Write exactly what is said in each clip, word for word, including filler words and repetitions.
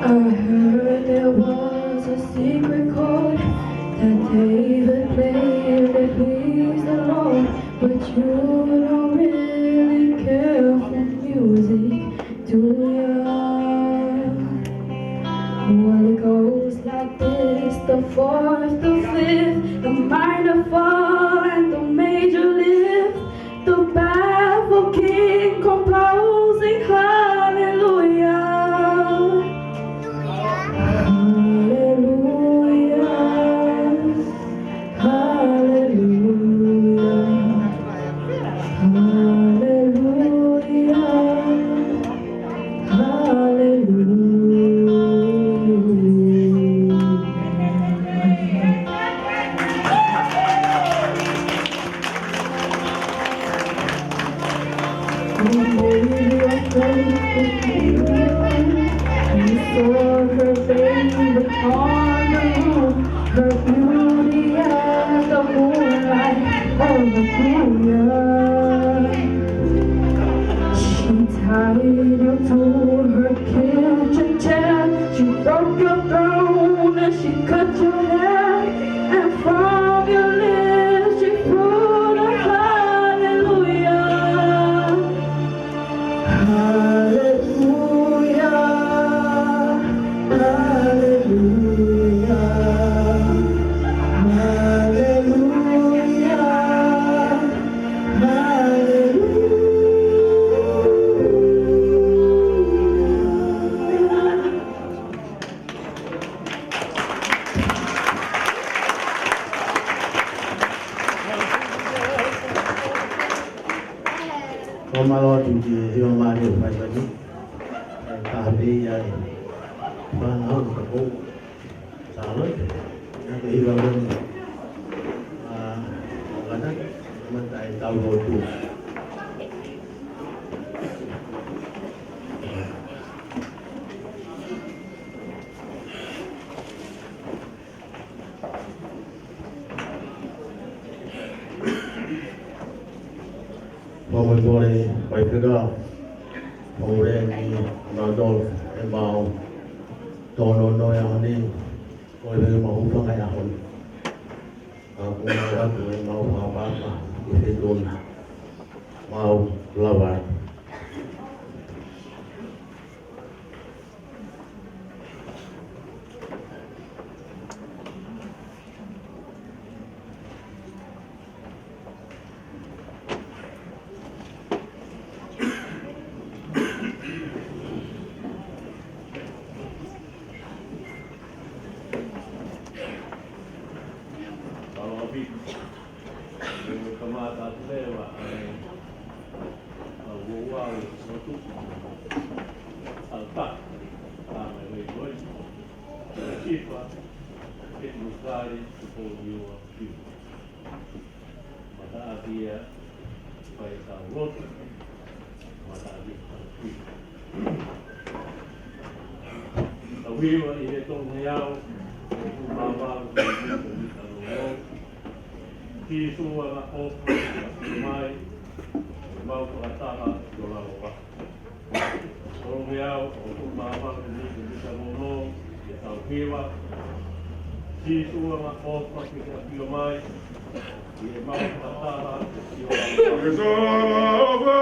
I heard there was a secret chord that David played that pleased the Lord, but you don't really care for music, do you? Well, it goes like this: the fourth, the fifth, the minor fall, and the major lift. The baffled king composing hallelujah. Hallelujah. Hallelujah. Hallelujah. Hallelujah. He saw her babe upon the roof, her beauty as the moonlight. Hallelujah. She tied you to her kitchen chair. She broke your throne and she cut your hair. And from your lips she poured a hallelujah. Hallelujah. Hallelujah. Hallelujah. Hallelujah. Ko mālō atu ki he hiva mālie ʻo e faifai ni. ʻE taha pē ia ʻi he fānau ka kou. Sālote. ʻA e hiva loni. ʻA, ʻo kata, mata e tau lotu. Fakamolemole, Faifekau. Fakamolemole ni, Randolph, ʻemau tōnounou he ʻaho ni, ko e mahuʻinga ʻaho ni. Ka ʻoku mau ʻoatu ʻemau fakaʻapaʻapa ki he ʻOtua. Mau lava. Aloha ʻaupito. ʻE kamata atu leva ʻa e, ʻa e uouau ʻo e lotu. ʻAlu taha, tā mai vai vai. Sifa, ʻe Musali, Tupou Niua, Piu. Mataʻaki ia, fai ʻetau lotu. Mataʻaki ia, fai ʻetau lotu. Tau hiva ʻi he tolungeau ʻo e hongofulu mā valu, Sīsū ʻoku ʻofa mai, ʻoku mau fakataha ʻi ho lalo. Tolungeau ʻo e hongofulu mā valu, ʻe tau hiva. Sīsū ʻoku ʻofa mai, ʻoku mau fakataha ʻi ho lalo.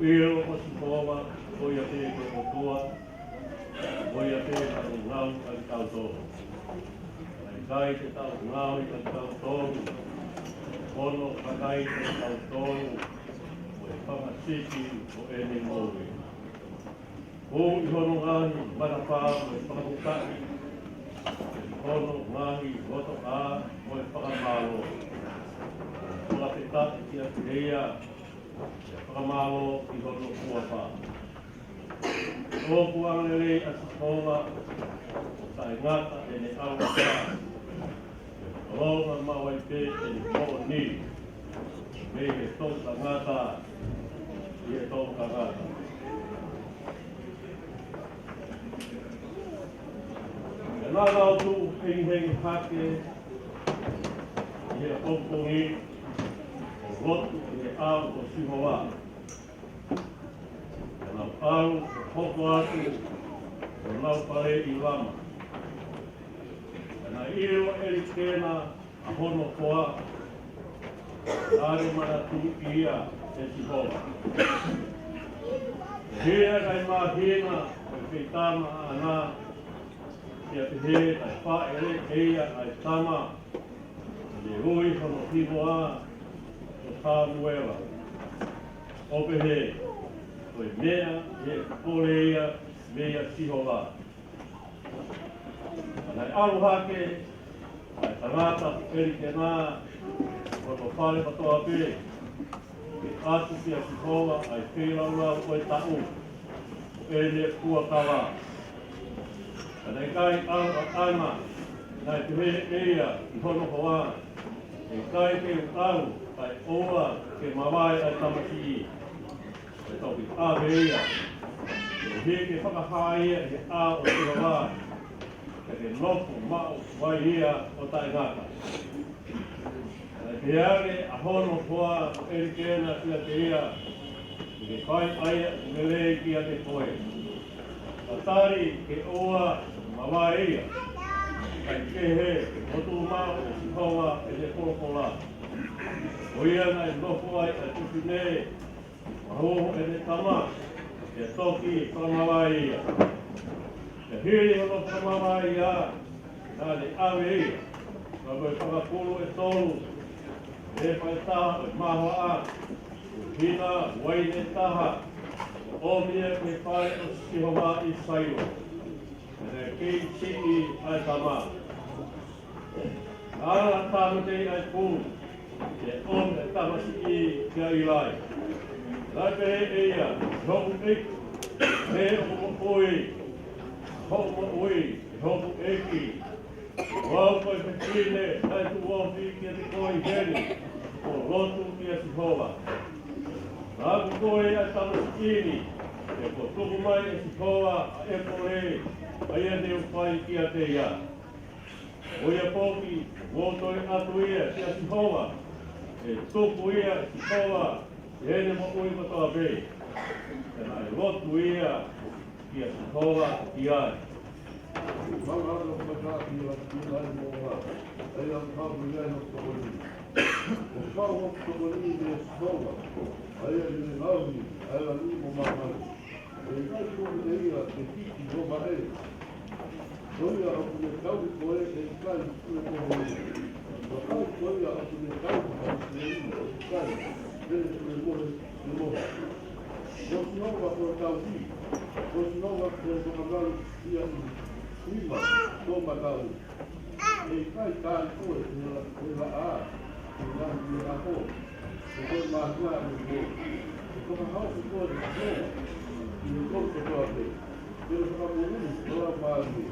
ʻIlo ko Sihova, ko ia pē ko e ʻOtua, ko ia pē ʻoku ngāue ʻa kitautolu. Naʻe ʻikai te tau ngāue ʻa kitautolu, hono kakai ʻa kitautolu, ko e fanga sipi ʻo ʻene ngoue. Ko ʻi hono ngaahi matapā mo e fakafetaʻi, ʻi hono ngaahi lotoʻā mo e fakamālō. Fakafetaʻi kiate ia, fakamālō ʻi hono huafa. ʻOku angalelei ʻa Sihova, ʻo taʻengata ʻene ʻaloʻofa. Ko e ʻaloʻofa maʻu ai pē ʻene moʻoni mei he toʻutangata ki he toʻutangata. Pea naʻa nau tuʻu hengihengi hake ʻi he pongipongi ʻo lotu ʻi he ʻao ʻo Sihova. Pea nau ʻalu ʻo hoko atu ʻo nau fale ʻi Lama. Pea naʻe ʻilo ʻe ʻElikena ʻa hono hoa, naʻe manatuʻi ia ʻe Sihova. Pea hili ʻa e ngaahi māhina ʻo e feitama ʻaʻana, pea pehē naʻe fāʻeleʻi ʻe ia ʻa e tama, pea ne ui hono hingoa ko Sāmiuela, ʻo pehē, ko e meʻa ʻi heʻeku kole ia meia Sihova. Pea naʻe ʻalu hake ʻa e tangata ko ʻElikena ki hono fale kotoa pē, ke ʻatu kia Sihova ʻa e feilaulau ʻo e taʻu, ko ʻene fuakava. Pea naʻe ʻikai ʻalu ʻaʻana, naʻe pehē ʻe ia ki hono hoa, ʻE ʻikai te u ʻalu kae ʻoua ke mavae ʻa e tamasiʻi. Pea toki ʻave ia, koeʻuhi ke fakahā ia ʻi he ʻao ʻo Sihova, pea ke nofo maʻu ai ia ʻo taʻengata. Pea pehē ange ʻa hono hoa ko ʻElikena kiate ia, Ke ke fai ʻa ia ʻoku lelei kiate koe. Ka tali ke ʻoua mavae ia, kae kehe, ke fotu maʻu ʻe Sihova ʻene folofola. Ko ia naʻe nofo ai ʻa e tuʻi ne mahuhu ʻene tama, pea toki fakamavae ia. Pea hili hono fakamavae ia, naʻa ne ʻave ia, pea mo e fanga pulu ʻe tolu, mo e efa ʻe taha ʻo e mahoaʻa, mo e hina uaine ʻe taha, ʻo ʻomi ia ki he fale ʻo Sihova ʻi Sailo. Pea naʻe kei siʻi ʻa e tama. Naʻe ala tāmateʻi ʻa e pulu, pea ʻomi ʻa e tamasiʻi kia ʻIlai. Naʻe pehē ʻe ia, ʻE hoku ʻEiki, ʻe hoku moʻui, hoku moʻui, ʻe hoku ʻEiki, ko au ko e fefine naʻe tuʻu ofi kiate koe ʻi heni, ʻo lotu kia Sihova. Naʻa ku kole ʻa e tamasiʻi ni, pea kuo tuku mai ʻe Sihova ʻa e kole, ʻa ia te u fai kiate ia. Ko ia foki, kuo u toe ʻatu ia kia Sihova, ʻe tuku ia ʻe Sihova ʻi heʻene moʻui kotoa pē. Pea naʻe lotu ia kia Sihova ki ai. Manga ʻa e fakaʻi ʻa e ʻi ai mo ʻa e ʻa e ʻa e ʻa e tokoni. ʻO kau ʻa e tokoni ʻe Sihova, ʻa ia ʻi he ngaohi ʻa e langi mo māmani. ʻE ʻikai tuʻu ʻe ia ke piki mo maʻe. Ko ia ʻoku ne tauhi koe ʻe ʻikai tulemohe ia. Vakai ko ia ʻoku ne tauhi ʻa ʻIsileli ʻe ʻikai tulemohe, tulemohe. Ko Sihova ko e tauhi, ko Sihova ko e fakamalu ia ʻi he nima toʻomataʻu. ʻE ʻikai tali koe ʻe he la-, ʻe he laʻā, ʻe he ngaahi meʻa ʻaho, ʻe he māhina ʻe he pō. ʻE fakahaofi koe ʻe Sihova ʻi he kolo kotoa pē, pea ne fakamoʻui ho laumālie.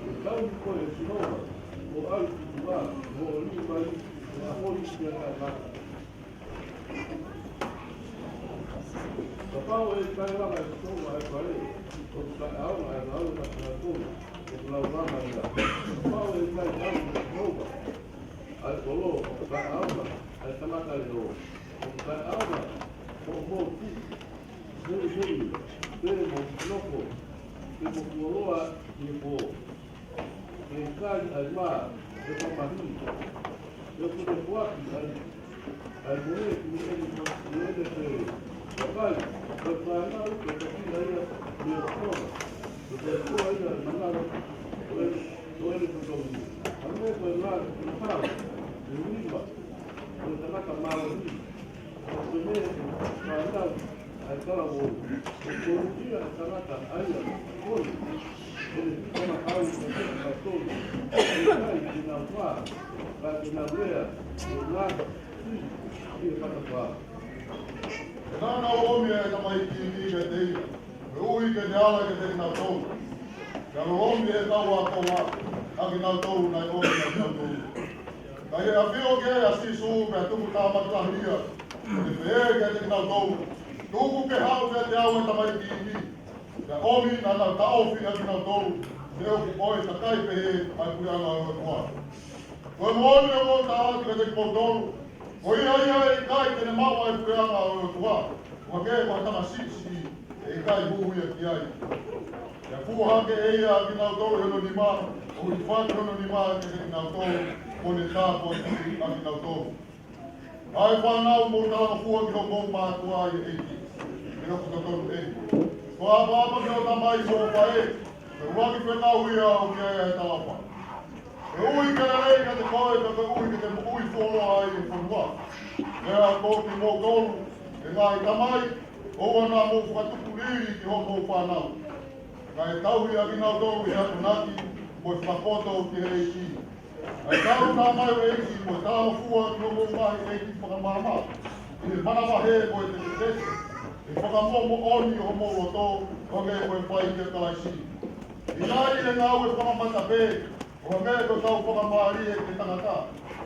ʻE tauhi koe ʻe Sihova, ʻo ʻalu ki tuʻa, ʻo ʻalu mai, ʻe ʻaho ni ki he taʻengata. Kapau ʻe ʻikai langa ʻe Sihova ʻa e fale, ʻoku taʻeʻaonga ʻa e ngāue ʻa kinautolu ʻoku nau langa ia. Kapau ʻe ʻikai ʻalu ʻe Sihova ʻa e kolo, ʻoku taʻeʻaonga ʻa e tangata leʻo. ʻOku taʻeʻaonga hoʻomou tuʻi muimui, pe mo nofo, pe mo fuoloa ʻi he pō. ʻE ʻikai ʻa e mā, pe mamahi, pe ʻoku ne foaki ʻa e, ʻa e mohe ki heʻene, ki heʻene pele. Vakai, Fānau, ko e tokina ia mei he ʻOtua, ko e ʻOtua ia ʻo e fānau, ko e, ko e ʻOtua ia. Hangē ko e ngaahi fānau, ʻe niva, ko e tangata mālohi, ko e pehē ʻe he fānau ʻa e talavou, ʻe koeʻuhi ʻa e tangata ʻa ia, ko e, ʻe ne fakaʻau ʻiate kinautolu, ʻe ʻikai te nau fā, ka te nau lea ʻo ngāue ʻi he fakafā. He naʻa nau ʻomi ʻa e tamaiki ni kiate ia, koeʻuhi ke ne ala kiate kinautolu, pea lolomi ʻe he kau ākonga ʻa kinautolu naʻe ʻomi ʻiate kinautolu. Ka ʻi he ʻafio ki ai ʻa Sīsū, pea tuku tāmaki lahi ia, ʻo ne pehē kiate kinautolu, Tuku ke haʻu kiate au ʻa e tamaiki ni, pea ʻomi naʻa nau taʻofi ʻa kinautolu, he ʻoku ʻo e kakai pehē ʻa e Puleʻanga ʻo e ʻOtua. Ko e moʻoni ʻoku ou tala atu kiate kimoutolu, ko ia ia ʻe ʻikai te ne maʻu ʻa e Puleʻanga ʻo e ʻOtua, ʻoku hangē ko ha tama siʻisiʻi ʻe ʻikai hū ia ki ai. Pea fua hake ʻe ia ʻa kinautolu ʻi hono nima, ʻo hifaki hono nima kiate kinautolu, kuo ne tāpuakiʻi ʻa kinautolu. ʻA e fānau, mou talangofua ki hoʻomou mātuʻa ʻi he ʻEiki, he ʻoku totonu eni. Ko e ʻapaʻapa ki hoʻo tamai mo hoʻo faʻē, ko e ʻuluaki fekau ia ʻoku ʻi ai ʻa e talaʻofa. Koeʻuhi ke lelei kiate koe, pea koeʻuhi ke ke moʻui fuoloa ai ʻi he fonua. Pea ko kimoutolu, ʻe ngaahi tamai, ʻoua naʻa mou fakatukulili ki hoʻomou fānau, kae tauhi ʻa kinautolu ʻi he akonaki mo e fakapoto ki he ʻEiki. ʻA e kau tamaioʻeiki, mou talangofua ki hoʻomou ngaahi ʻeiki fakamaama ʻi he manavahē mo e teketeke, ʻi he fakamoʻomoʻoni ʻo homou loto, ʻo hangē ko e fai kia Kalaisi. ʻIkai ʻi he ngāue fakamata pē, ʻo hangē ko e kau fakamālie ki he tangata,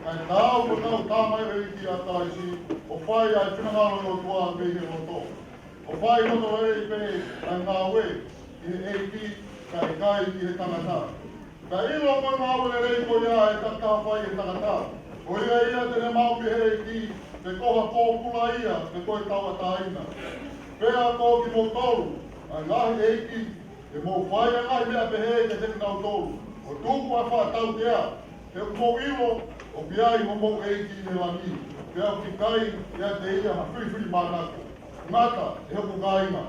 kae taau mo e kau tamaioʻeiki ʻa Kalaisi, ʻo fai ʻa e finangalo ʻo e ʻOtua mei he loto, ʻo fai loto lelei pē ʻa e ngāue ʻi he ʻEiki, kae ʻikai ki he tangata. Kae ʻilo ko e ngāue lelei ko ia ʻe taki taha fai ʻe he tangata, ko ia ia te ne maʻu mei he ʻEiki, pe ko ha pōpula ia, pe ko e tauʻatāina. Pea ko kimoutolu, ʻa e ngaahi ʻeiki, ke mou fai ʻa e ngaahi meʻa pehē kiate kinautolu, ʻo tuku ʻa e fakatautea, he ʻoku mou ʻilo ʻoku ʻi ai homou ʻEiki ʻi he langi, pea ʻoku ʻikai ʻiate ia ha filifilimānako. Ngata, ʻe hoku kāinga,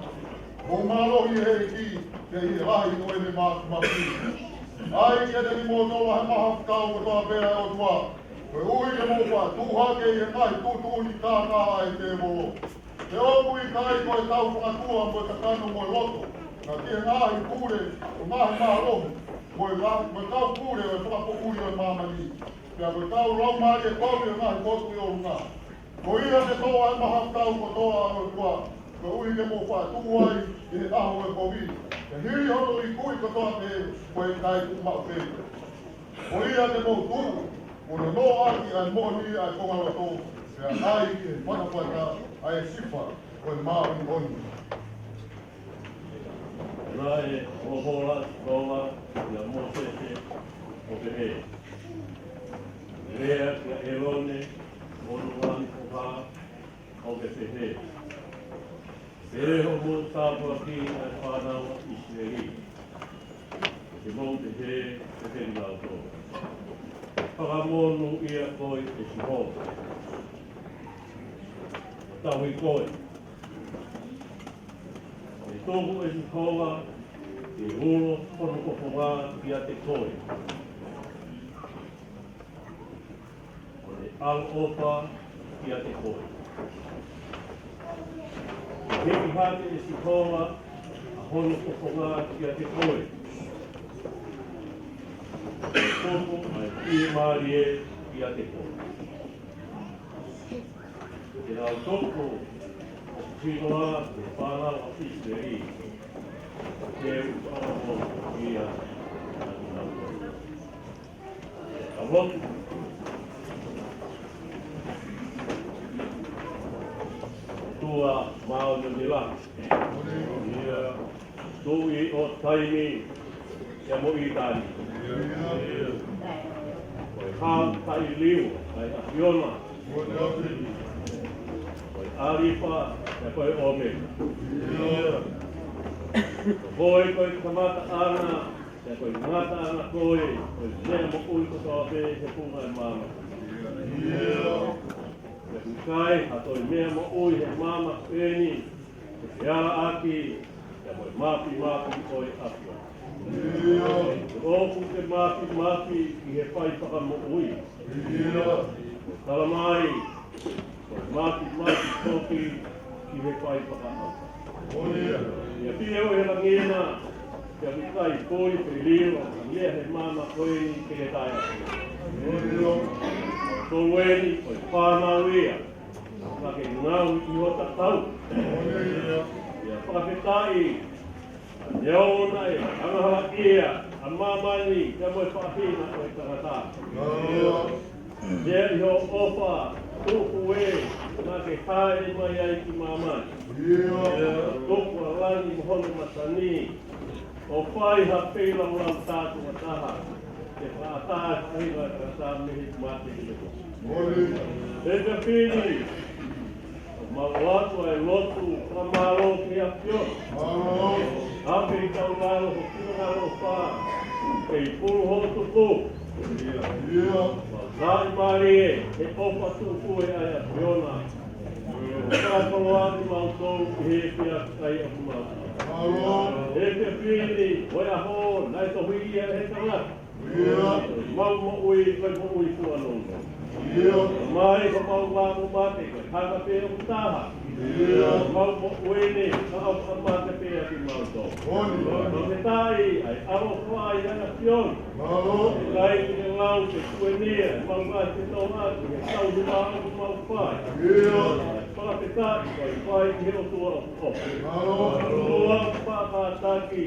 mou mālohi ʻi he ʻEiki, pea ʻi he lahi ʻo ʻene māfimafi. ʻAi kiate kimoutolu ʻa e mahafu kau kotoa pē ʻa e ʻOtua, koeʻuhi ke mou faʻa tuʻu hake ʻi he ngaahi tuʻutuʻuni kākā ʻa e tēvolo. He ʻoku ʻikai ko e tau fakatua mo e kakano mo e loto, ka ki he ngaahi pule ʻo e ngaahi mālohi, mo e ngaahi, mo e kau pule ʻo e fakapoʻuli ʻo e māmani, pea mo e kau laumālie kovi ʻo e ngaahi potu ʻi ʻolunga. Ko ia ke toʻo ʻa e mahafu kau kotoa ʻa e ʻOtua, koeʻuhi ke mou faʻa tuʻu ai ʻi he ʻaho ʻo e kovi, pea hili hono ikuʻi kotoa pē, ko e kakai tuʻu maʻu pē. Ko ia te mou tuʻu, mo nonoʻo ʻaki ʻa e moʻoni ʻa e konga loto, pea ʻai ki he fatafata ʻa e sifa ʻo e māʻoniʻoni. Naʻe hopola ʻa Sihova kia Mōsese ʻo pehē, Lea kia ʻĒlone mo hono ngaahi foha ʻo ke pehē, Ko hoʻomou tāpuaki ʻa e fānau ʻa ʻIsileli, ke mou pehē kiate kinautolu, Fakamonūʻia koe ʻe Sihova, ʻo tauhi koe. ʻE tuku ʻe Sihova ʻa e ulo ʻo hono fofonga kiate koe, ʻo ne ʻaloʻofa kiate koe. ʻE hiki hake ʻe Sihova ʻa hono fofonga kiate koe, ʻo tuku ʻa e fiemālie kiate koe. Te nau tuku ʻo sino ʻa e fānau ʻa ʻIsileli, ʻo te u fakamonūʻia kinautolu. Ka motu. ʻOtua māʻoniʻoni lahi. ʻIo. Tuʻi ʻo taimi, ia mo ʻitāniti. Ko e hā kae liliu ʻa e ʻAfiona. Ko e ʻAlifa, ia ko e ʻOmeka. Ko koe ko e kamataʻanga, ia ko e ngataʻanga koe ʻo e meʻa moʻui kotoa pē he funga ʻo e māmani. Pea ʻoku ʻikai ha toe meʻa moʻui he māmani ko eni, ʻE ala ʻaki, pea mo e māfimafi ʻo e ʻAfiona. ʻIo. ʻOku ke māfimafi ki he fai fakamoʻui. ʻIo. Tala mai, ko e māfimafi foki ki he fai fakaʻauha. ʻIo. ʻIa pia ʻo e langi na, pea ʻikai poi pe lilo, ʻa e meʻa he maama ko eni ke ke taʻeʻaonga. ʻIo. Ko eni, ko e fānau ia, naʻa ke ngāue ʻi hota kau. ʻIo. ʻIa fakafetaʻi, ʻa e ʻofa naʻe angahala ia ʻa māmani, pea mo e faʻahinga ʻo e tangata. ʻIo. Pea ʻi hoʻo ʻofa tuku ē, naʻa ke haʻele mai ai ki māmani. ʻIo. Tuku ʻa langi mo hono mata ni, ʻo fai ha feilaulau tātuʻa taha, ke fakaʻatā e faʻahinga ʻo e tangata mei he mate ki he moʻui. ʻIo. ʻEiki ʻa Fili, ʻoku mau ʻoatu ʻa e lotu fakamālō ki he ʻAfiona. Mālō. Afe i tau lalo ho kina ngalo fa, kei pulu ho tuku. ʻIo. Mau tali mālie he ʻofa tuku ē ʻa e ʻAfiona. Fakapaloa ni mau tau ʻi he pia kai ʻoku mau. Mālō. ʻEiki ʻa Fili, ko e ʻaho naʻe tohi ia he tangata. ʻIo. Mau moʻui, ko e moʻui tuʻa nono. ʻIo. Mai ko mau mā mo mate, ko e hanga pē ʻoku taha. ʻIo. Mau moʻui ni, ka ʻoku mate pē ʻa ki mau tō. Mālō. Mau ke tai, ʻa e ʻaloʻofa ʻa e ʻAfiona. Mālō. Kai ki he lau, ke kuenia, mau mā ke tō atu, he tau ni mau mau fai. ʻIo. Fakafetaʻi, fai, fai, ki he ʻOtua ʻoku ʻofa. Mālō. ʻOtua ʻoku faʻa kātaki.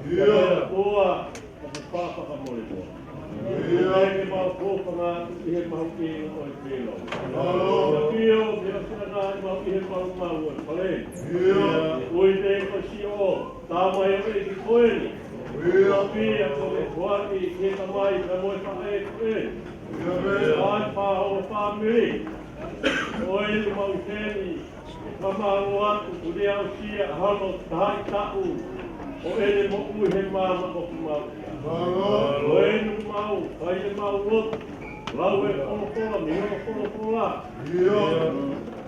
ʻIo. ʻOtua ʻoku faʻa fakamolemole. ʻIo. Ke mau hūfanga atu ʻi he mahuʻinga ʻo e pēlou. Mālō. Pio, pio, pio, ʻa e mau ʻi he mau mau ʻo e fale. ʻIo. Ui pē ko Sio, tama ʻo e ʻEiki ko eni. ʻIo. Pia ko e kuati, ke tamai, ka mo e faʻē ko eni. ʻIo. ʻA e pā ʻo fāmili. ʻO eni mau teni, fakamālō atu, kuo ne aʻusia ʻa hono tahaʻi taʻu ʻo ʻene moʻui he maama ʻoku mau ʻia. Mālō. Ko eni mau, fai ʻemau lotu, lau e folofola, mei hono folofola. ʻIo.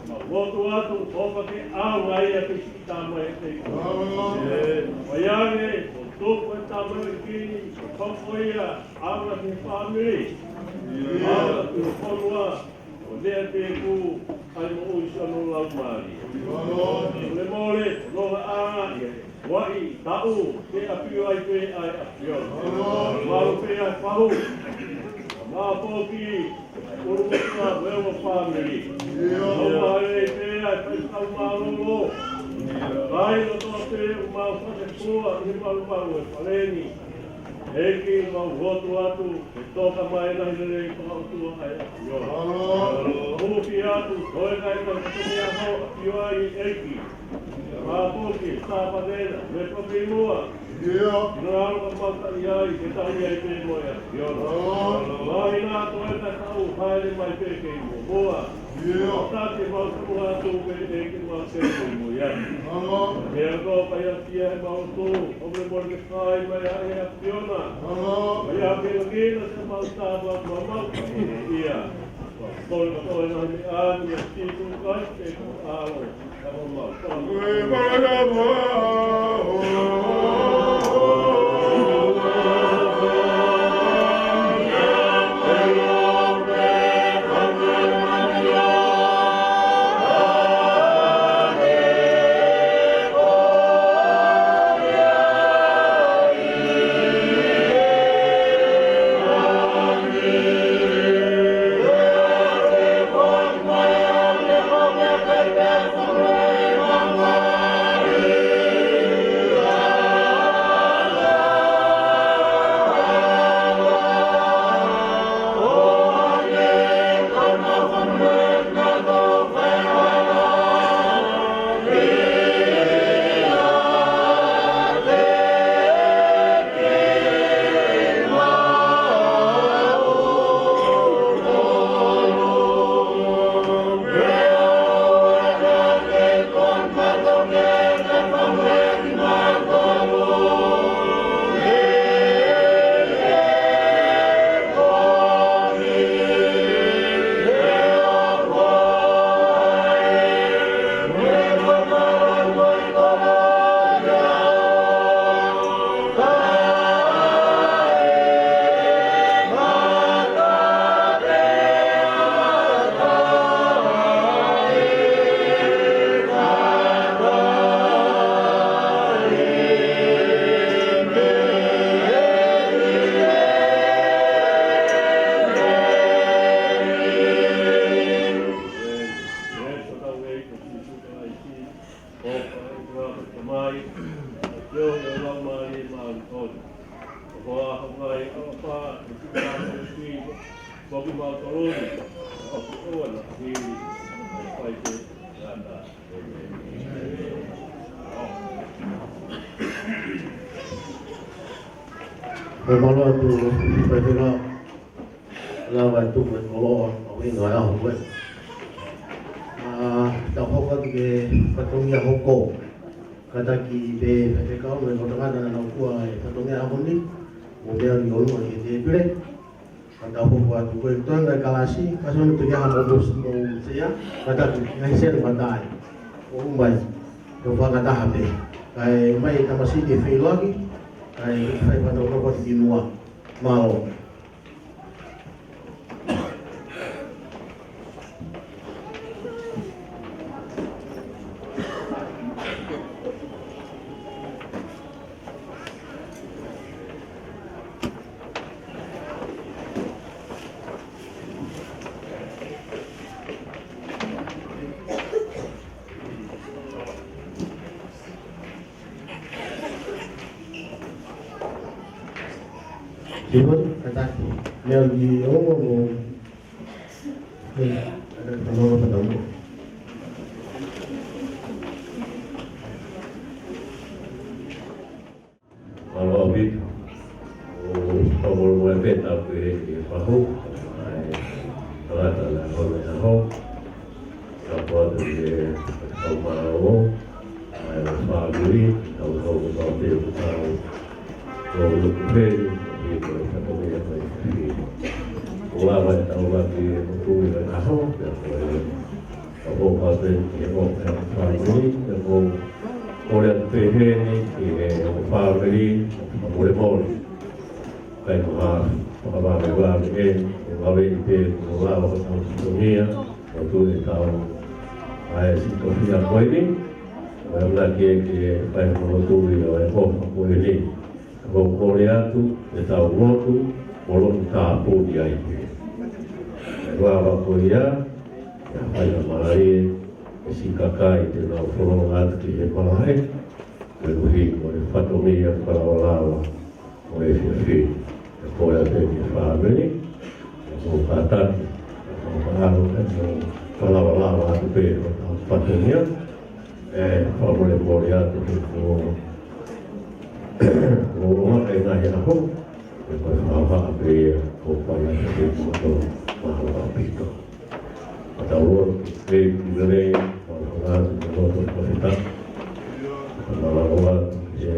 Mau lotu atu, ʻofa ke ʻaonga ia ke siʻi tamaioʻeiki. Mālō. Mai ange, ʻo tuku e tamaioʻeiki ni, ʻo hoko ia, ʻaonga ki he fāmili. ʻIo. ʻAonga ki he fonua, ʻo lea pē ku ai moʻui ʻi hono laumālie. Mālō. Mole mole, nonga ʻa e, ʻuaʻi, taʻu, ke ʻafio ai pē ʻa e ʻAfiona. Mālō. Mālō pē ʻa e pahu. Mālō foki, ʻulumotuʻa mo e ongo fāmili. ʻIo. Mālō pē ʻa e faifekau mālōlō. Kai loto pē ʻo mau fate fua, ʻi he malumalu e fale ni. ʻEiki mau lotu atu, ke toka mai ʻa e ngaahi lelei fakaʻotua ʻa e ʻAfiona. Mālō. Hūfia atu, toe kai ka te mea hau ʻafio ai ʻEiki. Mālō foki, Sāpate na, me ko pē mua. ʻIo. Ina alo ka mau taʻi ai, ke taʻi ai pē mo e ʻAfiona. Mālō. Mālō ina toe ka tau haere mai pē kei muʻomuʻa. ʻIo. Taki mau tuku atu pē ʻEiki mau te kei mo ia. Mālō. Ke ako ka ia tia e mau tō, ʻo me mole ke fai mai ʻa e ʻAfiona. Mālō. Ka ia ke ngina se mau tāma, mau mau ia. Kole katoa e ngaahi meʻa ni ʻia Sīsū Kalaisi ko e ʻAlo, ka mau mau. Tamai, ʻa e ʻOtua mo e Laumālie Māʻoniʻoni. ʻOku ʻi ai ha ngaahi ʻofa, ʻe tuku ʻa e ʻEiki, mo kimautolu ni, ʻo ʻoua naʻa hili, ʻo fai pē ʻe taha. Mālō atu, Faifekau. Lava e tuku e koloa, ʻo ʻuhinga e ʻaho ko ē. ʻA, tau hoko atu ki he fatongia hoko. Kātaki pē Faifekau mo e kau tangata naʻa nau kua he fatongia ʻaho ni, ʻo meʻa ʻi ʻolunga ki he tēpile. Ka tau hoko atu ko e toenga e kalasi, ka sio atu ki ha mou, mou sea, kātaki, ngaahi sea ni matai. ʻO ʻomai, ʻo fakataha pē. Kae ʻomai e tamasiʻi ke feʻiloaki, kae fai fānau nofo atu ki muʻa. Mālō. Sivot, kātaki. Meʻa ki ʻolunga mo, eh, kātaki, kātaki, kātaki. Mālō ʻaupito. ʻOku ou fakamālō pē ʻaupito he fahu. ʻA e tangata naʻe hoko he ʻaho. Ka ko atu ke fakamālō, ʻa e fāmili, kau kau kau te u kau. Ko u luku pē, ʻi ko e fatongia ko e fī. Ko lava e tau laki e motu i ʻaho, pea ko e Ka ko ka pe ke ko e fāmili, ke ko kole atu pē heni, ki he fāmili, fakamolemole. Kae ko ha, fakavavevave ē, ʻe vave ʻi pē, ko lava ko tau sitomia, ʻo tu e tau, ʻa e siʻi tofiʻa ko eni, ʻo e mna ke, ke fai mono tui ʻo e ko fa ko eni. Ko kole atu, ʻe tau lotu, ʻo lotu tāpuni ai pē. ʻE lava ko ia, ʻe fai ha mālie, ʻe siʻi kakai te nau fononga atu ki he malaʻe, koeʻuhi ko e fatongia fakalavalava ʻo e efiafi. ʻE kole atu ki he fāmili, ʻe mou kātaki, ʻe mou kaʻalo, ʻe mou fakalavalava atu pē ʻo tau fatongia, ʻe fakamolemole atu ki he ko ʻo ʻoua ʻe ngaahi ʻaho, ʻe ko e fakaʻapaʻapa pē ia, ʻo fai atu pē moto, mālō ʻaupito. Ka tau lotu, ʻEiki lelei, ʻo fakaatu ki he loto fakafetaʻi. Ka malava atu, ʻe,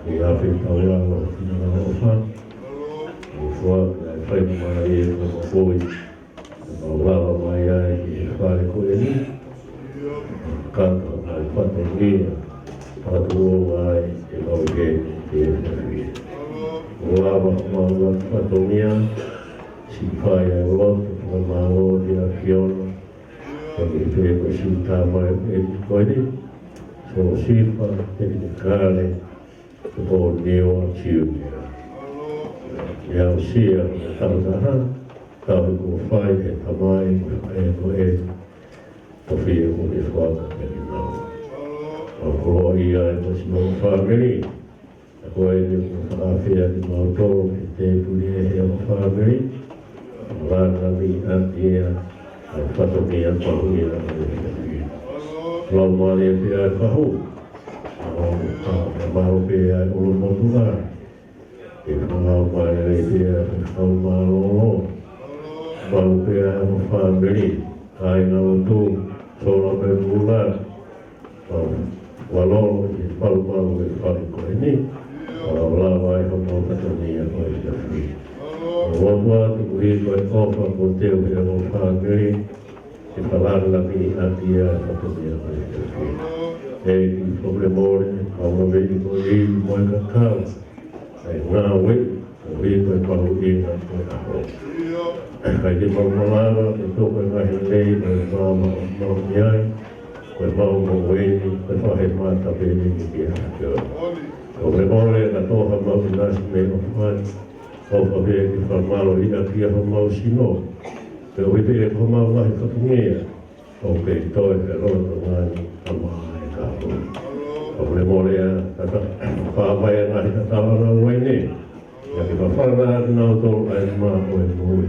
ʻi he ʻapi tau ia, ʻo fina na ʻofa. ʻO fua, ʻe fai mo mālie, ʻo mokoi. Mau lava mai ai ki he fale ko eni. Kata mai fatongia. Patu o ai e kau keni ke e fafia. Lava mau lava fatongia. Siʻi fai ai lotu fakamālō ki he ʻAfiona. Ka ke pē ko siʻi tamai eni ko eni. Sōsifa, Tekinikale. Ko Neo Junior. Ia ʻo sia, tau taha, tau ko fai he tamai, e ko e, ko fie ko ke fuata ke ni nau. Ko koloa ia e ko si mau fāmili. Ko e ni ko fakafea ni mau tō, ke te puni e he o fāmili. Lana mi antia, ʻa e fatongia pahuia, ʻa e fatongia. Lau male pia e fahu. Mālō pē ʻa e ʻulumotuʻa. ʻE fānau mai ai pē ʻa e fānau mālōlō. Mālō pē ʻa e fāmili. Kāinga lotu. Sola pē mula. Mālō. Mālō ʻi he palupalu ʻe fale ko eni. Mālō lava ʻi hono fatongia ko e tafi. Mālō atu ʻi he ko e ʻofa ko te u he ʻo fāmili. ʻE falala ki ʻapi ʻa e fatongia ko e tafi. ʻEiki fakamolemole, kau mo e veʻi ko e ivi mo e kakau. ʻA e ngāue, ko e ko e pahuʻinga ko e ʻaho. Kae te mau malava, ke toko e ngaahi lei, ko e mau mau mau ni ai, ko e mau mau eni, ko e fahe mata pē ni ki he hake. Fakamolemole, ka toha mau ki nasi me o fai. ʻOfa pē ke fakamālō ʻi ʻapi ʻa homau sino. Pea ʻoku ʻi pē ko homau ngaahi fatongia. ʻOku kei toe he loto ngani ʻa mai ka hoi. Ko e mole ʻa e tata, fai mai ʻa e ngaahi tatau ʻa e uaine, ʻa ia ke fafanga ʻa kinautolu ʻa e nima ʻo e moʻui.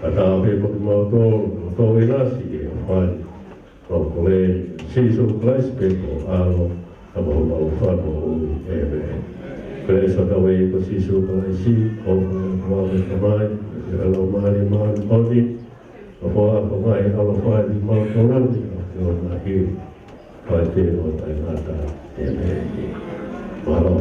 Kae ʻatā pē kimautolu, ʻoku tau ʻinasi ke fai. Ko e kole ʻia Sīsū Kalaisi pē ko ho ʻAlo, ka ko homau Fakamoʻui. ʻĒmeni. Kole ʻa hotau ʻEiki ko Sīsū Kalaisi, ʻofa ʻa e ʻOtua ko e Tamai, ʻa e Laumālie Māʻoniʻoni, ʻofa ʻa e ʻaloʻofa ʻiate kimautolu ni, ʻo ʻiate kimoutolu ni, ʻo taʻengata. ʻĒmeni. Mālō.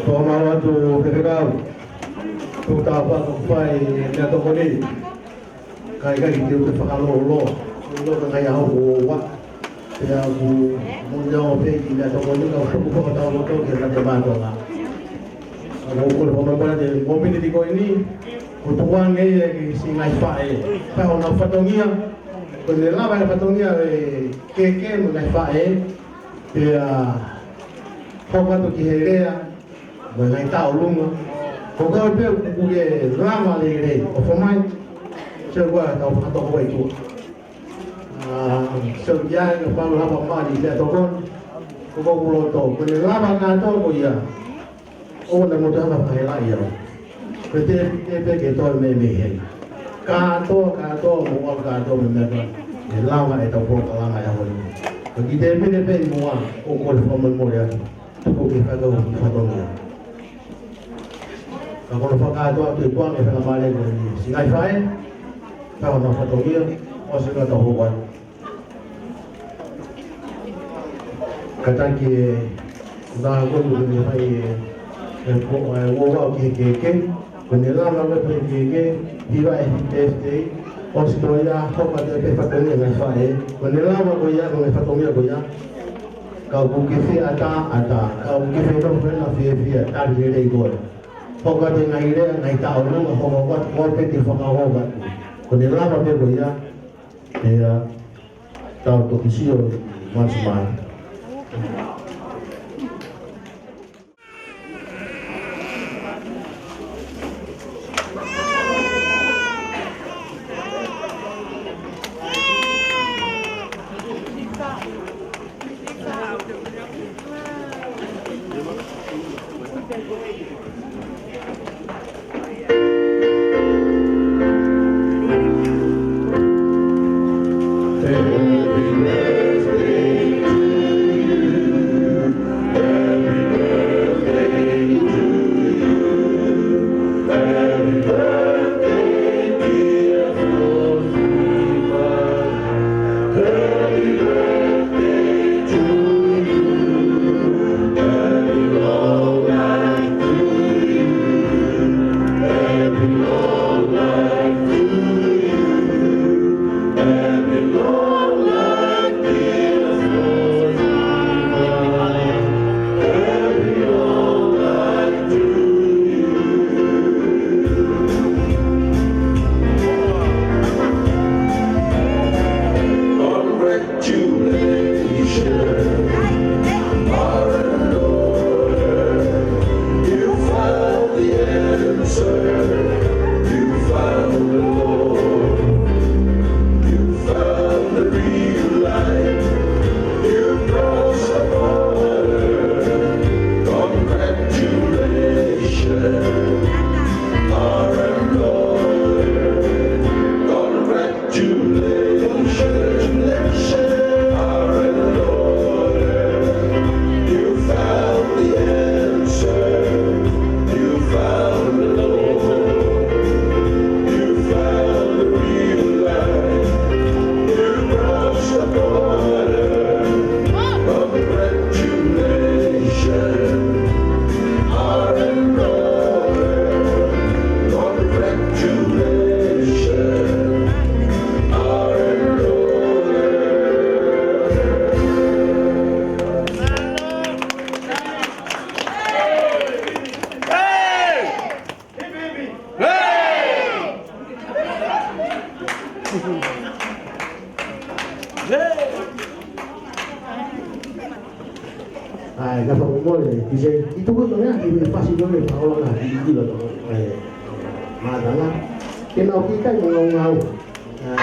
Fakamālō atu Faifekau. Tuku tāpuaki ʻoku fai meʻatokoni. Ka ʻikai ke u toe fakalōloa. Ko e ʻilo ka ngai aho ko ua. Pea ʻoku mou ʻi ai pē ki he meʻatokoni ka ʻoku fakatau loto ke mate mātou na. Ka ʻoku ou kole fakamālō atu he miniti ko eni. Ko e tukuange ia ki he siʻi ngaahi faʻē. Pea ʻoku nau fatongia. Ko e lava e fatongia ʻe Keke mo e ngaahi faʻē. Pea hoko atu ki he lea. Mo e ngaahi taʻolunga. Ko koe pē ʻoku ke lava lelei ʻo fai mai. Sio ko e tau fakatoko ai tuʻa. Sio ki ai ka fau lava mai meʻatokoni. Ko ʻeku loto. Ko e lava kātoa ko ia. ʻOua naʻa mou toe hanga ʻo fakahelaʻi au. Ko e tēpite pē ke toe meimei heni. Kātoa, kātoa, mou ʻalu kātoa mei meʻatokoni. ʻE lava ʻetau polokalama ʻi he ʻaho ni. Ko e kiʻi tēpite pē ʻi muʻa, ʻoku ou kole fakamolemole atu. Tuku ke fakahoko e fatongia. Ka ko hono fakakātoa atu ʻe tukuange e faingamālie ko eni. Siʻi ngaahi faʻē, ka ko hono fatongia, ʻosi ka tau hoko atu. Kātaki e, ko e taha ko eni ʻoku ne fai e, e ko, e uouau ki he Keke, ko ʻene lava ko ē pē Keke, hiva e happy birthday, ʻosi ko ia, hoko atu pē fatongia ngaahi faʻē, ko ʻene lava ko ia, ko e fatongia ko ia, ka ʻoku ke fie ʻatā, ʻatā. Ka ʻoku ke fie nofo pē na fiefia, tali lelei koe. Hoko atu e ngaahi lea, ngaahi taʻolunga, hoko atu, ko e pē ke fakahoko atu. Ko ʻene lava pē ko ia, pea tau toki sio, once more. Congratulations, our Lord. You found the answer. You found the Lord. You found the real light. You crossed the border. Congratulations, our Lord. Congratulations. ʻAi, ka fakamolemole, ki se, ki tuku to mea, ki me fasi no le pa ola ki ki lo to, ʻai, matala. Ke na o ki kai mo ngau ngau. ʻAi,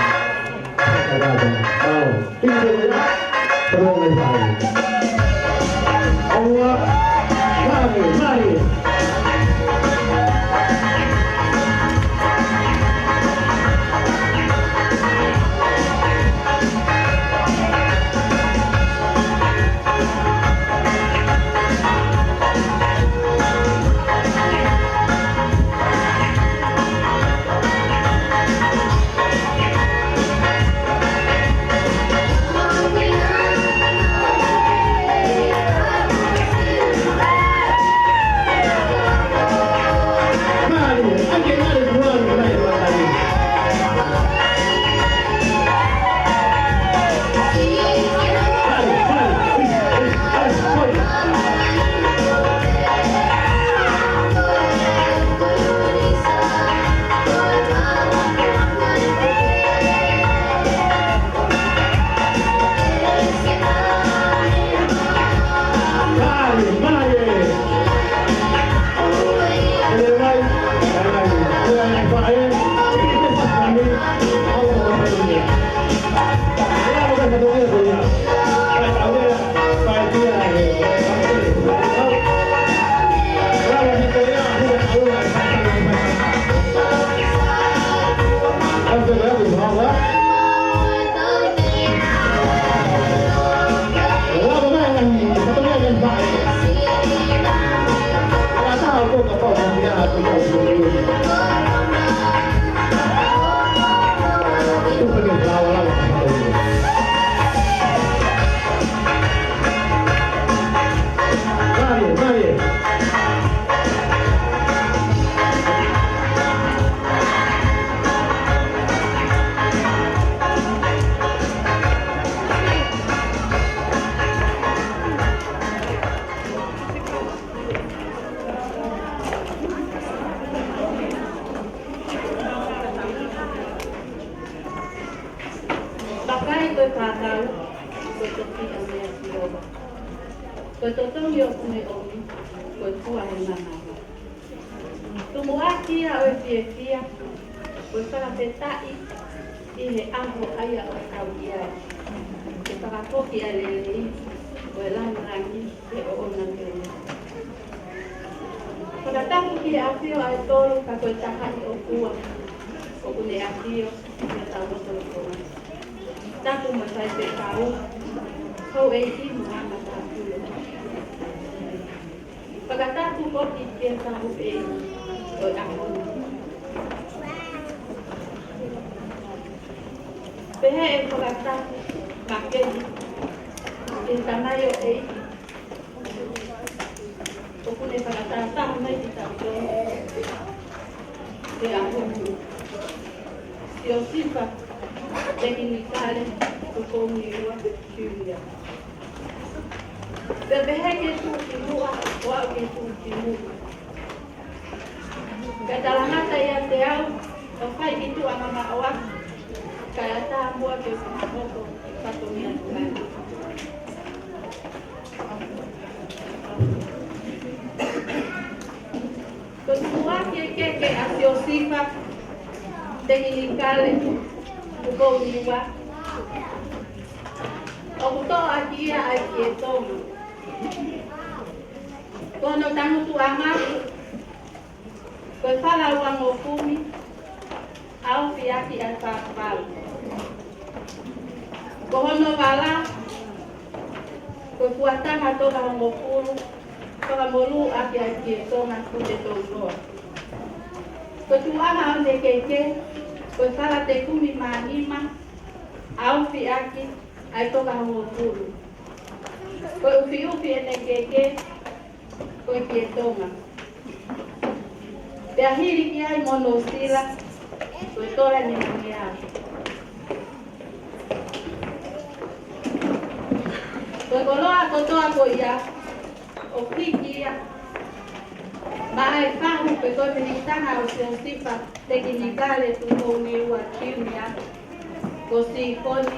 ka ka ka. ʻAo, ki se mea, ka mo ngai fai. ʻOua, mari, mari. Vakai ko e kākau, ko e toki ʻa meʻa Sihova. Ko e totongi ʻoku ne ʻomi, ko e fua ʻo e manava. Tumuʻaki ia ʻo e fiefia, ko e fakafetaʻi ʻi he ʻaho ʻa ia ʻoku tau ʻi ai. Ke fakafoki ʻa e lelei ʻo e langilangi ʻi hoʻo ʻamanaki. Fakatapu ki he ʻafio ʻa e tolu ka ko e taha ʻi ʻOtua, ʻoku ne ʻafio ʻi hotau lotolotonga. Tapu mo e faifekau, houʻeiki mo e matāpule. Fakatapu foki ki he kau ʻeiki ʻo e ʻaho ni. Pehē ʻeku fakatapu makehe ki he tamaioʻeiki ʻoku ne fakatātā mai kitautolu he ʻaho ni. Siosifa Tekinikale Tupouniua Junior. Pea pehē ke tuʻu ki muʻa, ʻo aʻu ke tuʻu ki muʻa. Kae talangata ʻiate au, ʻo fai ki tuʻa mamaʻo atu, kae ʻatā muʻa ke u fakahoko ʻeku fatongia. Ko e tumuʻaki e keke ʻa Siosifa Tekinikale Tupouniua, ʻoku toʻo ʻaki ia ʻa e ʻEiki Tonga. Ko hono tangutuʻanga, ko e fala uangofulu, ʻa ofi ʻaki ʻa e fāfau. Ko hono vala, ko e fuataha tokahongofulu, fakamolū ʻaki ʻa e ʻEiki Tonga Putetoʻuloa. Ko e tuʻunga ʻo ʻene keke, ko e fala tekumi mā nima, ʻa ofi ʻaki ʻa e tokahongofulu. Ko e ʻufiʻufi ʻene keke, ko e ʻEiki Tonga. Pea hili ki ai mo Nuʻusila, ko e tola ni mo ia. Ko e koloa kotoa ko ia, ʻoku hiki ia maʻa e fahu pe ko e minitanga ʻo Siosifa Tekinikale Tupouniua Junior, ko Sīkoni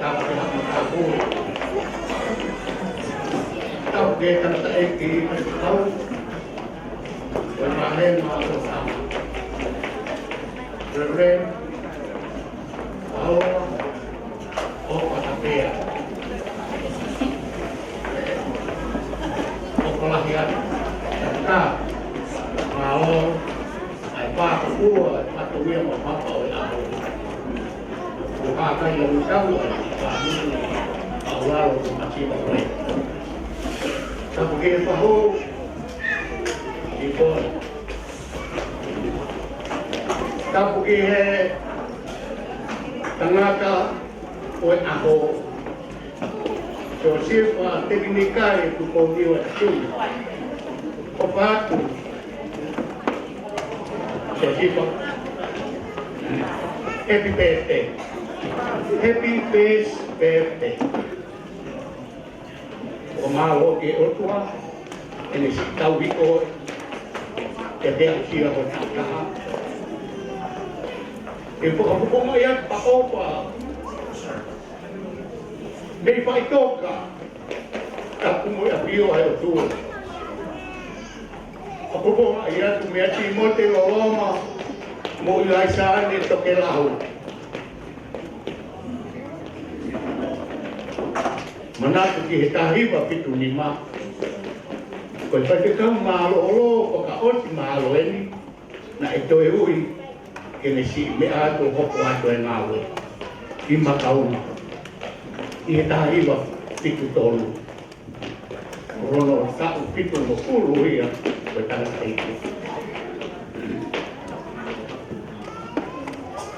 Tapu ki he haʻa matāpule. Tapu ki he tangataʻeiki faifekau, ko e vāhenga ʻo Tama. Reverend Paola ʻOkatapea. ʻOku lahi atu. Ka, mālō, ʻa e pākua, ʻa e pākua mo e papa ʻo e ʻaho. Ko e kākā ia ʻoku tau ai, ka mui, ʻa ʻAulalo ko Masiva ko ē. Tapu ki he fahu, i ko. Tapu ki he tangata ʻo e ʻaho, Siosifa Tekinikale Tupou-Niua Junior. ʻOfa atu, Siosifa, happy birthday. Happy first birthday. ʻOku mālō ki he ʻOtua ʻene siʻi tauhi koe, ke ke aʻusia ho taha. ʻE fakafofongaʻi atu ha ʻofa mei faʻitoka, tapu mo e ʻafio ʻa e ʻOtua. Fakafofongaʻi atu meia Tīmote Loloma mo ʻIlaisaane Tokelau. Manatu ki he taha hiva fitu nima, ko e faifekau mālōlō fakaʻosi mālō eni naʻe toe ui ke ne siʻi meʻa atu ʻo hoko atu e ngāue ʻi Makauna ʻi he taha hiva fitu tolu. Ko hono taʻu fitungofulu ia ko e tangataʻeiki.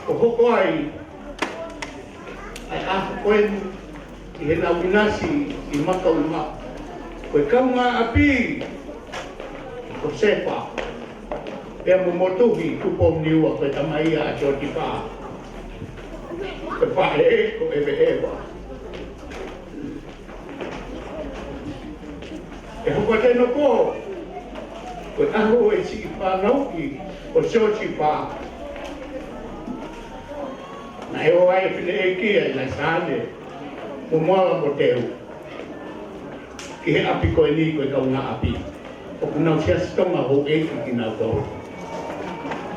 ʻO hoko ai ʻa e ʻaho ko eni ʻi heʻenau ʻinasi ʻi Makauna, ko e kaungāʻapi ko Sefa pea mo Motuhi Tupou-Niua, ko e tamai ia ʻa Siosifa. Ko e faʻē ko ʻEveʻeva. ʻE hoko atu ʻene pō, ko e ʻaho ʻo e siʻi fānauʻi ʻo Siosifa. Naʻe ō ai e fineʻeiki ʻa ʻIlaisaane mo Moala Moteu ki he ʻapi ko eni, ko e kaungāʻapi. ʻOku nau Siasi Tonga houʻeiki kinautolu.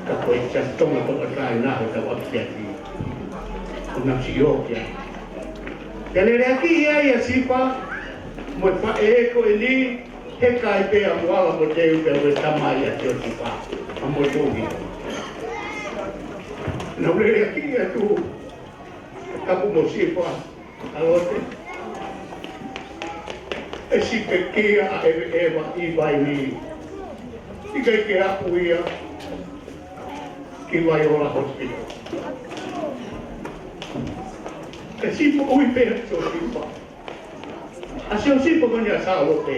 Ka ko e Siasi Tonga Tokāteline ʻa hotau ʻapi Siasi. ʻOku nau siʻi ō ki ai. Pea leleakiʻi ai ʻa Sifa mo e faʻē ko eni, he kai pē ʻa Moala Moteu pea mo e tamai ʻa Siosifa, ʻa Motuhi. Nau leleakiʻi atu, tapu mo Sifa, ʻa Lote. ʻE sipekia ʻa ʻEveʻeva ʻi Vainī. ʻIkai ke aʻu ia ki Vaiola Hospital. ʻE sipoʻi pē ʻa Siosifa. ʻA Siosifa ko eni ʻa Sālote.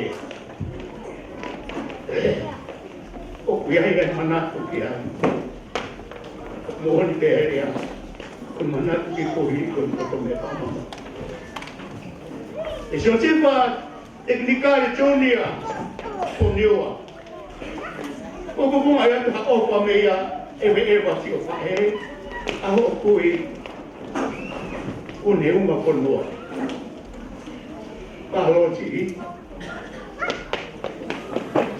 ʻOku ʻi ai e manatu ki ai. Moʻoni pē ia. Ko e manatu ki he kohi, ko e poto me pama. ʻE Siosifa Tekinikale Junior Tupou-Niua. ʻOku fakafofongaʻi atu ha ʻofa meia ʻEveʻeva siʻo faʻē, ʻa hoʻo kui, ʻo Neuma Fonua. Palosi,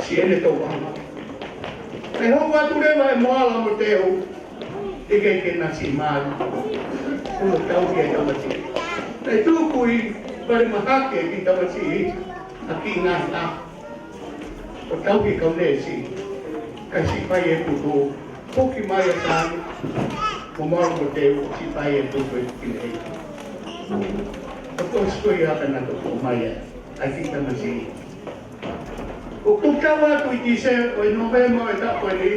siʻene tauʻanga. Naʻe hoko atu leva ʻe Moala Moteu, ʻikai ke na siʻi mali. Ko hono tauhi e tamasiʻi. Naʻe tuku ʻi Valemahake e kiʻi tamasiʻi, ʻa e kiʻi ngaahi ʻaho. ʻO tauhi e kau neesi, kae siʻi fai e putu, puke mai ʻa Sāne mo Moala Moteu, siʻi fai e putu e kiʻi neesi. ʻO ko e sikoia ka na toki ʻomai ʻa e kiʻi tamasiʻi. ʻOku tau atu ʻi Tīsema, ʻo e Nōvema ʻo e taʻu ko eni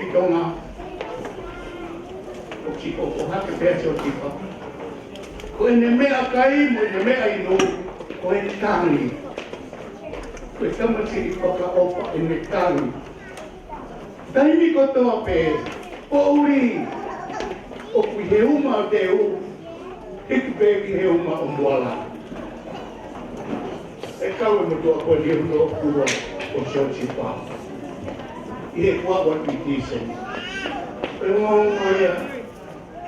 ʻi Tonga. ʻOku siʻi ʻohake pē ʻa Siosifa. Ko ʻene meʻakai mo ʻene meʻainu, ko e tangi. Ko e tamasiʻi fakaʻofa ʻene tangi. Taimi kotoa pē, poʻuli, ʻoku ʻi he uma ʻo Teu, hiki pē ki he uma ʻo Moala. ʻE kau e motuʻa ko eni ʻo ʻOtua ʻo Siosifa. ʻI he kuawa ʻi Tīsema. ʻE ongoongo ia,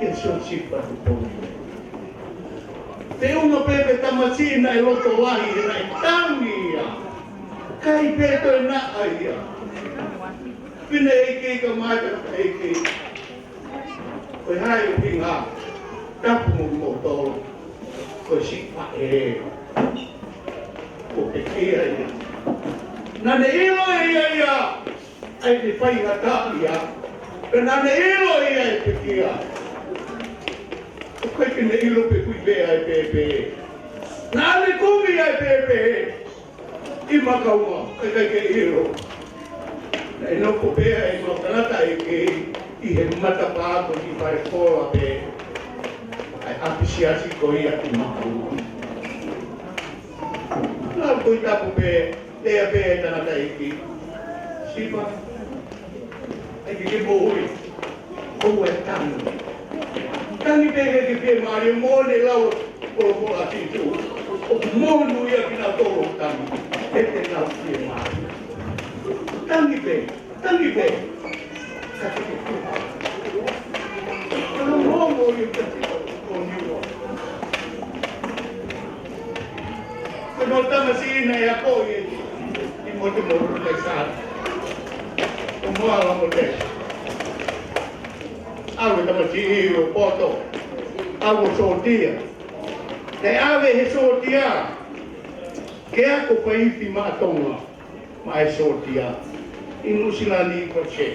Kia Siosifa Tupou. Te uma pē pe tamasiʻi naʻe loto lahi he naʻe tangi ia. ʻIkai pē toe naʻa ia. Pine ʻeiki ka mai ka ʻeiki. Ko e hā e ʻuhinga? Tapu mo kimoutolu. Ko e siʻi faʻē. Ko e pekia ia. Naʻa ne ʻilo ʻe ia ia ʻa ʻene faingataʻaʻia. Pea naʻa ne ʻilo ia ʻe pekia. ʻOku ʻikai ke ne ʻilo pe ʻoku ʻi fē ʻa e pēpē. Naʻa ne kumi ʻa e pēpē ʻi makaunga, ʻikai ke ʻilo. Naʻe nofo pē ʻa e makanata ʻeiki ʻi he matapā ko e kiʻi fale kola pē ʻa e ʻapisiasi ko ia ʻi makaunga. Lau ko e tapu pē, lea pē ʻa e tangataʻeiki. Sifa, ʻai ke ke moʻui. ʻOua ʻe tangi. Tangi pē ke ke fiemālie, moʻoni e lau ʻa e folofola ʻa Sīsū. ʻOku monūʻia kinautolu ʻoku tangi, he te nau fiemālie. Tangi pē, tangi pē. Ka ke ke fiemālie. Ka no mo mo i ka ke ko ni o. Ko e tamasiʻi naʻe akoʻi ʻe Tīmote mo Lukaisā. ʻO mo ala mo te. ʻAve tamasiʻi ʻo poto. ʻAve ʻo sōtia. Naʻe ʻave he sōtia ke ako fai ifi maʻa Tonga maʻa e sōtia ʻi Nuʻusila ni ko e sē.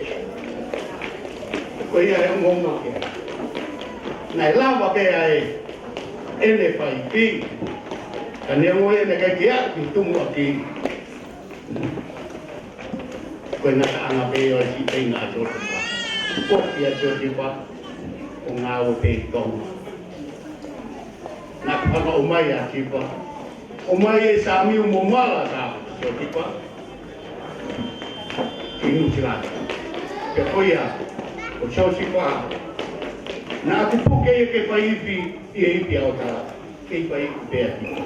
Ko ia e ongoongo ke naʻe lava pē ʻa e ʻene fai ifi. Ka neongo ia naʻe ʻikai ke aʻu ki he tumuʻaki. Ko e ngataʻanga pē ʻo e siʻi feinga ʻa Siosefa. Ko ia Siosefa ʻo ngāue pē ʻi Tonga. Naʻe fakaʻomai ʻa Sipa. ʻOmai ʻe Samiu mo Mala ʻa Siosefa ki Nuʻusila. Pea ko ia, ko Siosefa, naʻa ku puke ia ke fai ifi ʻi he ifi ʻa ʻOtala. Kei fai ifi pē ʻa Sipa.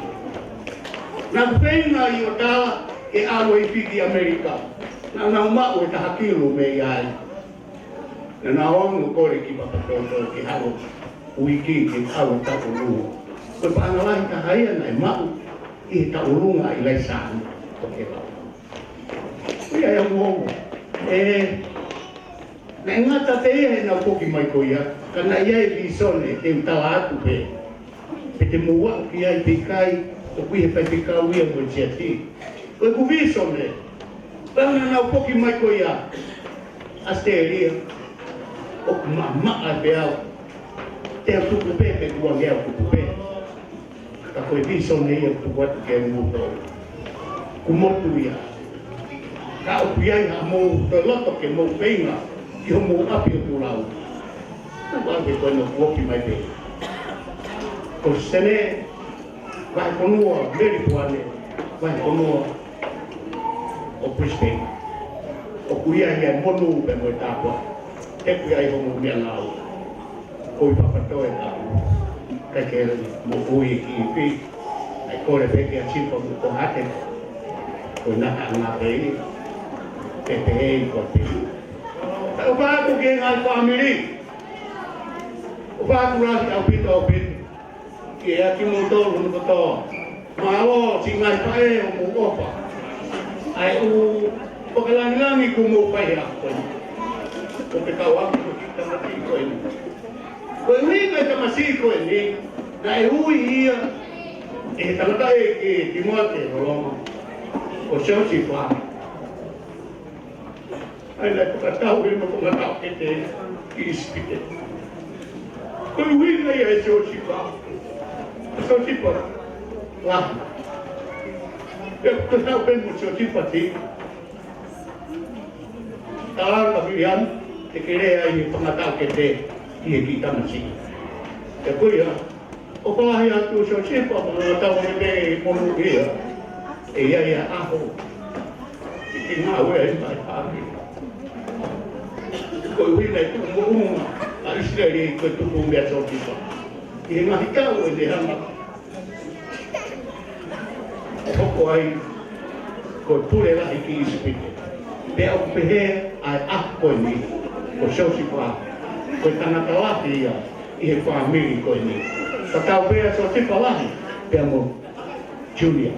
Naʻa ku feinga ʻi ʻOtala ke ʻalu e ifi ki ʻAmelika. Naʻa nau maʻu e taha kilu mei ai. Naʻa nau ō ʻo kole ki Papatōtō ke haʻu uike ke haʻu e taʻu ʻolunga. Ko e paʻanga lahi taha ia naʻe maʻu ʻi he taʻu ʻolunga ʻi Laisāni ko Kela. Ko ia e ongoongo. ʻE, naʻe ngata pē ia heʻenau foki mai ko ia, ka naʻe ʻi ai e vīsone, te u tala atu pē. Pe te mou aʻu ki ai pe ʻikai, ʻoku ʻi he faifekau ia mo e siasi. Ko ʻeku vīsone, pea naʻa nau foki mai ko ia ʻAositelēlia, ʻoku maʻamaʻa pē au. Te u tuku pē, pe kuo ange au tuku pē. Ka ko e vīsone ia ʻoku tuku atu kia moutolu. Kuo motu ia. Ka ʻoku ʻi ai haʻamou toe loto ke mou feinga ki homou ʻapi ʻoku lau. Ko e ʻapi ko ena ʻoku ofi mai pē. Ko Senē, vahefonua Melipoane, vahefonua ʻo Brisbane. ʻOku ʻi ai e monū pea mo e tāpuaki. He ʻoku ʻi ai homou meʻangāue. Ko e papatoe ka u. Ka ke moʻui ki ifi. ʻAi kole pē kia Sipa mo Kohate. Ko e ngataʻanga pē ia. Pehē ʻe he ʻOtua. Ka ʻofa atu ki he ngaahi fāmili. ʻOfa atu lahi ʻaupito ʻaupito. Kiate kimoutolu hono kotoa. Mālō siʻi ngaahi faʻē hoʻomou ʻofa. ʻAi ʻū fakalangilangi kuo mou fai ʻaupito. Ko e kau ʻapi ko e kiʻi tamasiʻi ko eni. Ko e ʻuhinga e tamasiʻi ko eni, naʻe ui ia ʻe he tangataʻeiki Tīmote Loloma, ko Siosifa. ʻAi naʻe fakatau ʻi he fanga taʻokete ʻi ʻIsipite. Ko e ʻuhinga ia ʻe Siosifa. Siosifa. Wā. Pea ko e tau pē mo Siosifa ti. Tālanga Viliami, te ke lea ʻi he fanga taʻokete ʻi he kiʻi tamasiʻi. Pea ko ia, ʻofa lahi atu Siosifa, mo e tau e pē monūʻia. ʻE ʻi ai e ʻaho. Ke ke ngāue ai mai pāki. Ko e ʻuhinga e tuʻu moʻunga ʻa ʻIsileli ko e tupu meia Siosifa. ʻI he ngaahi taʻu ʻene hanga ʻo hoko ai ko e pule lahi ki ʻIsipite. Pea ʻoku pehē ʻa e ʻaho ko eni, ko Siosifa, ko e tangata lahi ia ʻi he fāmili ko eni. Ka tau pea Siosefa Lahi, pea mo Junior.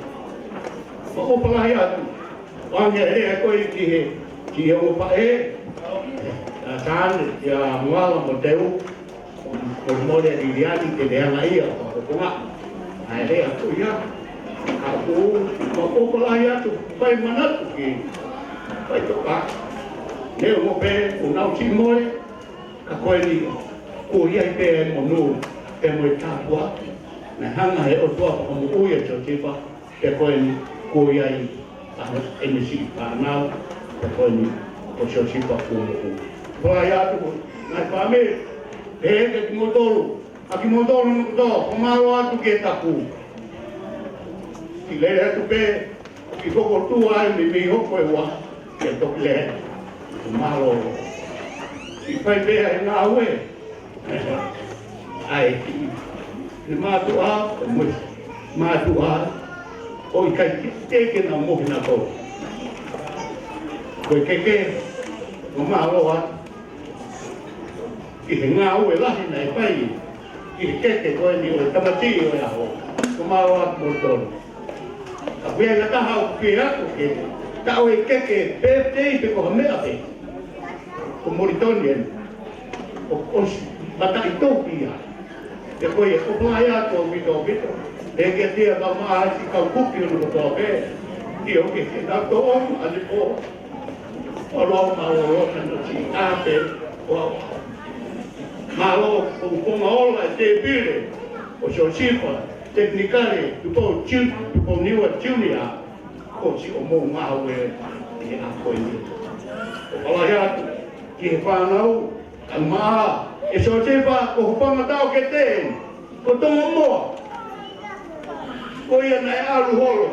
Mo ʻofa lahi atu. ʻOange e lea ko ē ki he, ki he ongo faʻē, ʻa Sane, ʻia Ngala mo Teu, mo Mole Liliani, te leanga ia, ko ko nga. ʻA e lea ko ia. Ka u, mo ʻofa lahi atu, fai manatu ki, fai toka. Ne mo pe, u nau si mole, Ka ko eni, kuo ʻi ai pē e monū, pea mo e tāpuaki, naʻe hanga he ʻOtua ʻo fakamoʻui ʻa Siosefa, pea ko eni, kuo ʻi ai ʻa ʻene siʻi fānau, pea ko eni, ko Siosefa kuo moʻui. Ko ai atu, ngaahi fāmili, pehē kia kimoutolu, ʻa kimoutolu mo kotoa, ʻoku mālō atu ki he tapu. Ki lele atu pē, ʻi koko tua ai me mei hoko e ua, ke toki lea. Mālō. ʻI fai pē ʻa e ngāue. ʻAi. Ne mātuʻa, mo e mātuʻa. ʻOku ʻikai ke, ke, ke na mohe na ko. Ko e keke, mo mālō atu. ʻI he ngāue lahi naʻe fai, ʻi he keke ko eni ʻo e tamasiʻi ʻo e ʻaho, ko mālō atu mo tonu. Ka ʻoku ʻi ai ha taha ʻoku pehē atu ke, ta ʻo e keke pēpē pe ko ha meʻa pē. Ko Molitoni eni, ʻo, ʻosi, mataʻitohi ia. Pea ko ia, ʻofa lahi atu ʻaupito, ʻaupito. Pea ke tia ka maʻa si kau kuki ʻo no kotoa pē. ʻIo ke, ke na tō ʻo, ʻa ne pō. Mālō, mālō, mālō, ka no si, ʻa pē, ʻo, mālō, ko, ko nga ola, e tēpile, ʻo Siosefa, Tekinikale, Tupou Ju-, Tupou Niua Junior, ko si ʻo mou ngāue, ʻi he ʻaho ko eni. ʻOfa lahi atu, ki he fānau, Ka maʻa, ʻe Siosefa, ko hoʻo fanga tau ke te, ko Tonga moa. Ko ia naʻe ʻalu holo.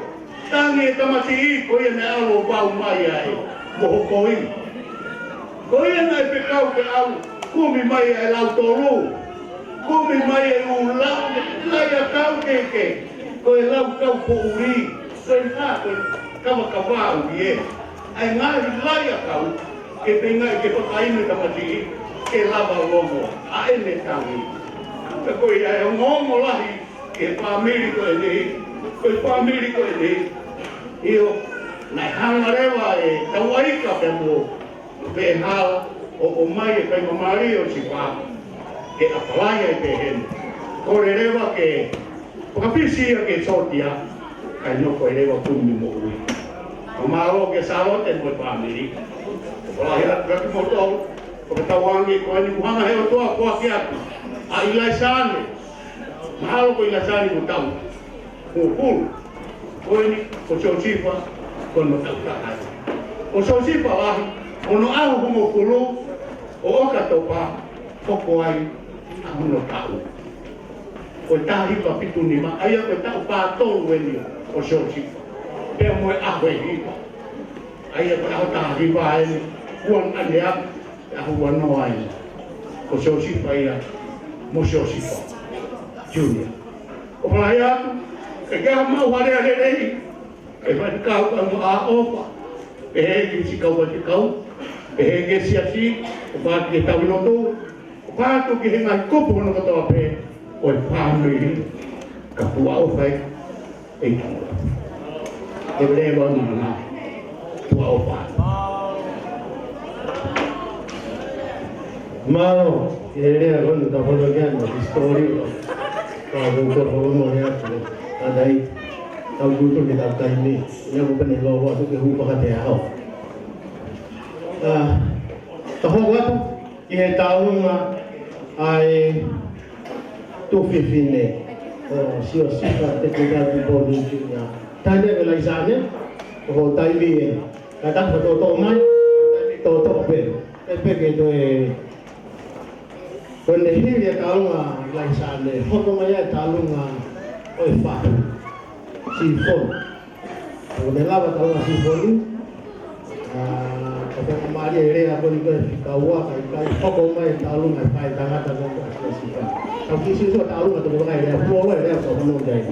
Tangi e tamasiʻi, ko ia naʻe ʻalu ʻo vau mai ai. Mo hokoi. Ko ia naʻe fekau ke ʻalu, kumi mai ai lau tolu. Kumi mai ai ʻū lau, lai ʻakau keke. Ko e lau kau poʻuli. Ko e hā, ko e kavakava ʻuli ē. ʻAi ngaahi lai ʻakau. Ke feinga ke fakaʻilo e tamasiʻi, ke lava ʻo longo, ʻa ʻene tangi. Ka ko ia e ongoongo lahi, ki he fāmili ko eni, ko e fāmili ko eni. ʻIo, naʻe hanga leva e tauʻaika pea mo Pehā, ʻo, ʻomai e kai mamali ʻo Sipa, ke apalai ai pē heni. Kole leva ke, Fakafisi ia ke sōtia, kae nofo ai leva kumi moʻui. Ka mālō kia Sālote mo e fāmili. ʻOfa lahi atu kiate kimoutolu, ʻoku tau ange ko eni ʻoku hanga he ʻOtua ʻo foaki atu. ʻA ʻIlaisane, mahalo ko ʻIlaisane mo tau. Hongofulu. Ko eni, ko Siosefa, ko hono taʻu taha ē. Ko Siosefa Lahi, ko hono ʻaho hongofulu, ʻo ʻOkatopa, hoko ai ʻa hono taʻu. Ko e taha hiva fitu nima, ʻa ia ko e taʻu fā tolu eni ʻo Siosefa. Pea mo e ʻaho ʻe hiva. ʻA ia ko e ʻaho taha hiva eni, kuo ʻaneafi, ʻaho ua noa eni. Ko Siosefa ia, mo Siosefa Junior. ʻOfa lahi atu, ke ke maʻu ha lea lelei, ʻe fai kau ka mo ʻa ʻofa. Pehē ki si kau ka si kau. Pehē ki siasi, ʻofa ki he tau ʻi loto. ʻOfa atu ki he ngaahi kupu hono kotoa pē, ʻo e fāmili. Ka puaʻofa ē, ʻe kau. ʻE leva mana. Puaʻofa. Mālō, ʻe lea ko eni, ka pono ke ana, ki story. Ka ko ko ko mo lea ko. Ka dai. Ka ko ko ke ka kai ni. Ia ko pene lo wa ke hu pa ka te ao. Ah, ka hoko atu ki he taunga ʻa e tuofefine ʻo Siosefa Tekinikale Tupou Niua Junior. Taimi ʻa ʻIlaisane, ko hoʻo taimi ē. Ka tapu ka tōtō mai, taimi tōtō pē. ʻE peke toe Ko ʻene hili e taunga ʻa ʻIlaisane, hoko mai e taunga ʻo e fā. Sifoni. Ko ʻene lava taunga sifoni. Ah, ka ko e mali e lea ko eni ko e fika ua, ka ʻikai hoko mai e taunga e fai tangata ko e sifoni. Ka ki si so taunga to ko e lea, polo e lea ko hono dai.